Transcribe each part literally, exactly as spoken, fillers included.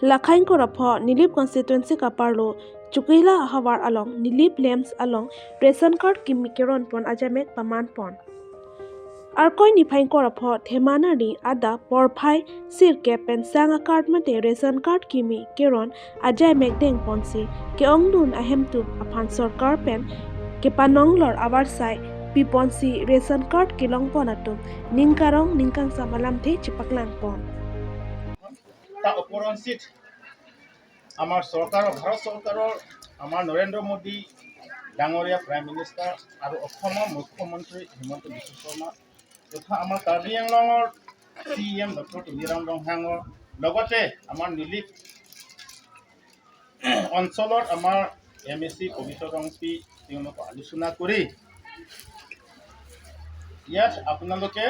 Lakhai ingkoi ra pho Nilip constituency kaparlo Chukila ahavar along Nilip Lamps along ration card kimi keron pon ajaimek paman pon. Arkoi niphai ingkoi ra pho Theman arni adap porphai sirkep pen sang a-card mate ration card kimi keron ajaimek deng ponsi ke-ongdun ahemtun aphan sorkar pen kepanonglor avarsai pi ponsi ration card kelong pon atum ning karong ning kangsam alamthe chepaklang pon. তা অপৰাঞ্চিত আমাৰ চৰকাৰৰ, ভাৰত চৰকাৰৰ, আমাৰ নৰেন্দ্ৰ মোদী ডাঙৰীয়া prime minister আৰু অসমৰ মুখ্যমন্ত্ৰী হিমন্ত বিশ্ব শৰ্মা তথা আমাৰ কাৰ্বি আংলঙৰ চি ই এম ডক্টৰ তুলিৰাম ৰংহাঙৰ লগতে আমাৰ নিলিপ অঞ্চলৰ আমাৰ এম এ চি পবিত্ৰ ৰংপি তেওঁলোকক আলোচনা কৰি ইয়াত আপোনালোকে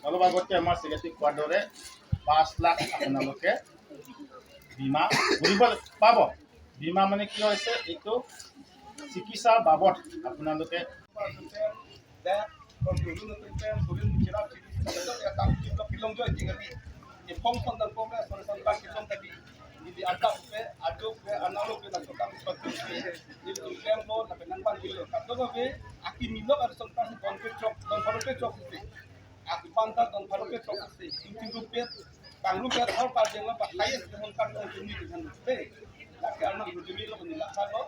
অলপ আগতে আমাৰ ছেক্ৰেটাৰী কোৱাৰ দৰে পাঁচ লাখ আপোনালোকে বীমা কৰিব পাব। বীমা মানে কি হৈছে, এইটো চিকিৎসাৰ বাবদ আপোনালোকে Aki milok ration card si don kechok, don pharo kechok si. Aki pan ta don pharo kechok si. Tingting rupiah, kang rupiah, hor par jeng lo pa highest ration card don kini di kan. Be, laki arna rupiah lo ni lakha lo.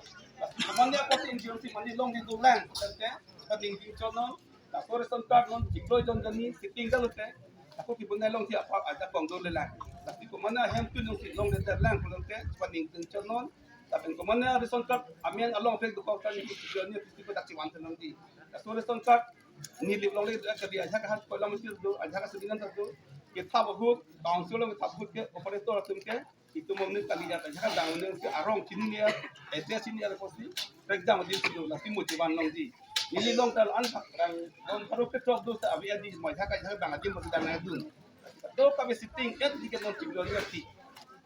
Mane ako si insurance si mane long di dulang. Tante, tante ning di chonon. Laso ration card non chiklo jon jani sitting dalote. Ako kibunai long si apa aja kong dole lang. Tapi komane hemtun jongsi longledet lang pulote, paning tingchon non. Tapi komane ration card amen along pek dukok tani kibunai ni kibunai dak chivan tenang di. Laso ration card Nilip longle dak kadi aja kahan kolam sir do, aja kasudingan sir do. Kethap ahut, council along kethap ahut ke, operator atum ke, itum omni kali aja kadang ni ke arong chini ni, address chini aja posi, pek jam di sido, lasi mo chivan long di. Neli long tal an rang, don pharo kechok do sa abi adi, mo aja kadang adi mo kadang adun. Do kami sitting, et di ke non chiklo ni ati.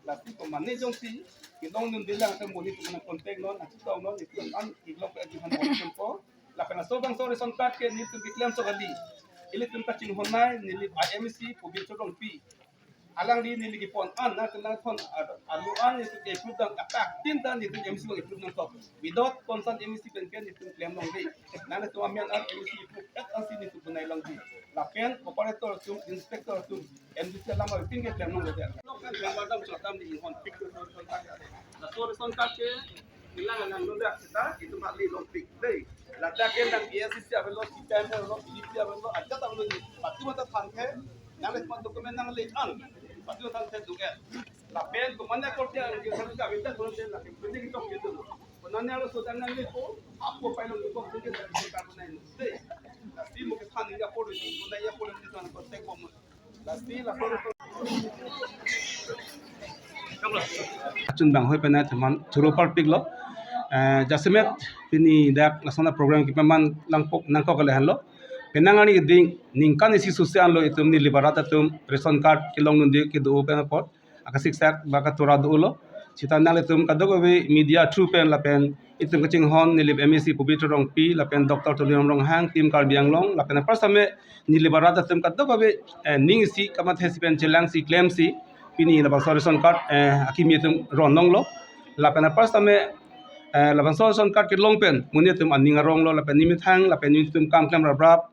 Lasi komane jongsi, kelongdun dilang sa mo ni tum contact non, ati tong non, itum an, iklong ke adi han mo tempo. Lapen laso bangso ration card ke nelitum keklem so kali. Ilitum kachinghon nai, Nilip I M C, Pobitro Rongpi. Alangli neli kepon an, na kenang thon, alu an nelitum ke-approve dam, apak tin ta nelitum M C bang approve nangkok. Without concern M C pen ke nelitum klem long di. Nanglitum amen an M C approve, et an si nelitum punai long di. Lapen operator atum, inspector atum, M D C alam atum ke klem long di. Lapen klem dam chotam di inghon pick to. Laso ration card ke, ilang alang lo dak kita, itum hali long pick. Dei, lata ke nang A S D C avelo, C P I M avelo, B J P avelo, ajat avelo ni. Pati mata than ke, nang le document nang le an. Pati mata than ke duke. Lapen komane korte ang ke harus ka bita korte lapen pwede ki tok gitu. Konane alo so dan nang le ko, apo pailo ko ko ke ka ko nai. Dei, lasi mo ke than ni apo ni, ko nai apo ni than ko tek ko mo. Lasi lapen Achun bang hoi penai teman thuro parpik lo. Eh, jasemet pini dak lason a-program kipaman langpok nangkok kali han lo. Penang arni ding ningkan isi susi an lo itum Nilip arat atum ration card kelongdun di kedo pen apot. Akasik sak baka tura do lo. Sita nanglitum kadokave media through pen lapen itum kachinghon Nilip M A C Pobitro Rongpi lapen Doctor Tuliram Ronghang, team Karbi Anglong lapen apar same Nilip arat atum kadokave, eh, ning isi kamathe si pen chelang si klem si pini labangso ration card, eh, akimi atum ron long lo. Lapen apar same, eh, labangso ration card kelong pen monit atum aning arong lo lapen nemethang lapen netum kam klem raprap,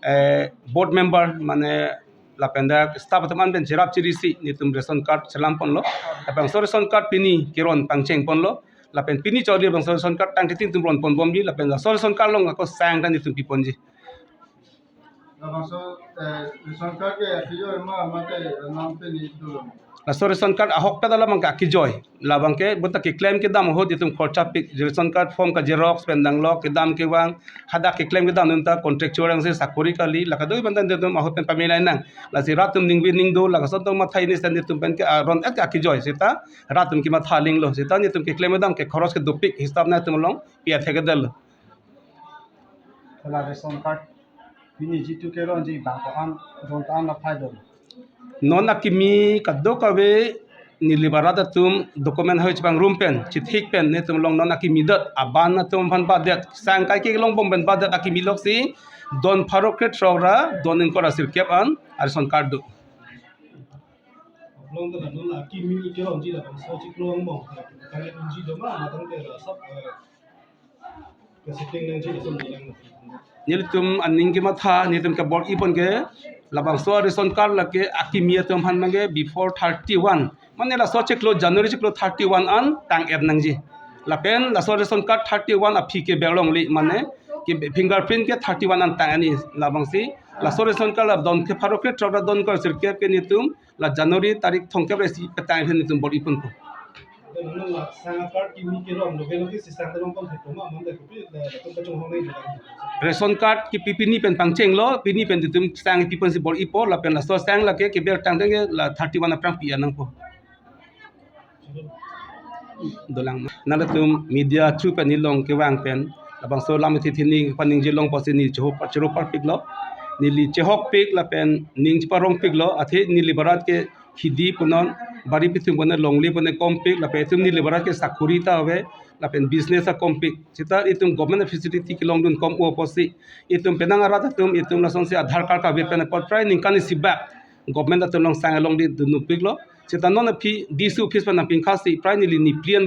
eh, board member mane lapen dak staff atum an pen cherap chiri si netum ration card chelang pon lo. Lapen laso ration card pini keron pangcheng pon lo. Lapen pini choli labangso ration card tangte tin tum ron pon bom di lapen laso ration card along ako sang ta netum pi pon ji. Labangso, eh, ration card ke akijoi ma mate nang pini dolo. Laso ration card ahokpet alam abang ke akijoi. Labang ke bonta keklem kedam ahut itum khorcha pik, ration card form ka xerox pen dang lok kedam kevang, hadak keklem kedam atum ta contractual ang si sakori kali, la kadokave abang ta netum ahut pen pamilai nang. Lasi rat atum ningve ningdo, la kason tong mathai ni stand itum pen ke, ah, ron et ke akijoi sita, rat atum kematha aling lo, sita netum keklem kedam ke khoros ke dopik, hisap nangtum along pi athe kedel lo. Hala ration card pini jitu keron ji bang ko an ron ta an la phai dolo. Non akimi kadokave Nilip arat atum document hoi chepangrum pen, chithik pen, netum along non akimi det, aban atum aphan badet, sang kai kelong bom pen badet akimi lok si, don pharo krethrok ra don ingkoi ra sirkep an a-ration card do. Nong ta non la kimi kelongji labangso chiklo angbong. Kali unji do ma, matang te la sab, eh, kasiting nangji la sab nilang. Nelitum aning kematha, nelitum kebor-ipon ke, labangso ration card lake akimi atum aphan abang ke before thirty-one. Mane laso chiklo January chiklo thirty-one an tang-et nangji. Lapen laso ration card thirty-one aphi keber longle, mane ke fingerprint ke thirty-one an tang-et ni labangsi. Laso ration card la don ke pharo ke throk ra don kre sirkep ke nelitum la January tarik thomkep ra isi petang hen nelitum bor-iponpo. Nang la sang card kimi kelong lo ke lo ke si sang long pon thek ma, man da kopi la, la tum kachonghong nai. Ration card kipi pini pen pangchenglo, pini pen nelitum sang piponsi bor-ipo, lapen laso sang lake keber tangtang ke la thirty-one aphrang pi-an nangpo. Dolang. Nangtum media through pen neli long kevang pen labangso lam ithi thini paningje long pusi neli choro, choro parpiklo. Neli chehokpik lapen ning cheparongpiklo. Athe neli barat ke khidi punon, bari pithum punon, longle punon kompik, lapen itum neli barat ke sakuri ta ave, lapen business ta kompik. Seta itum government facility kelongdun kom-o pusi, itum penang arat atum, itum lasonsi Aadhaar card kave pen apot prai ningkan isi bak government atum along sang along di dunupiklo. Seta non aphi D C office pen nangpingkhasi prai neli ni plian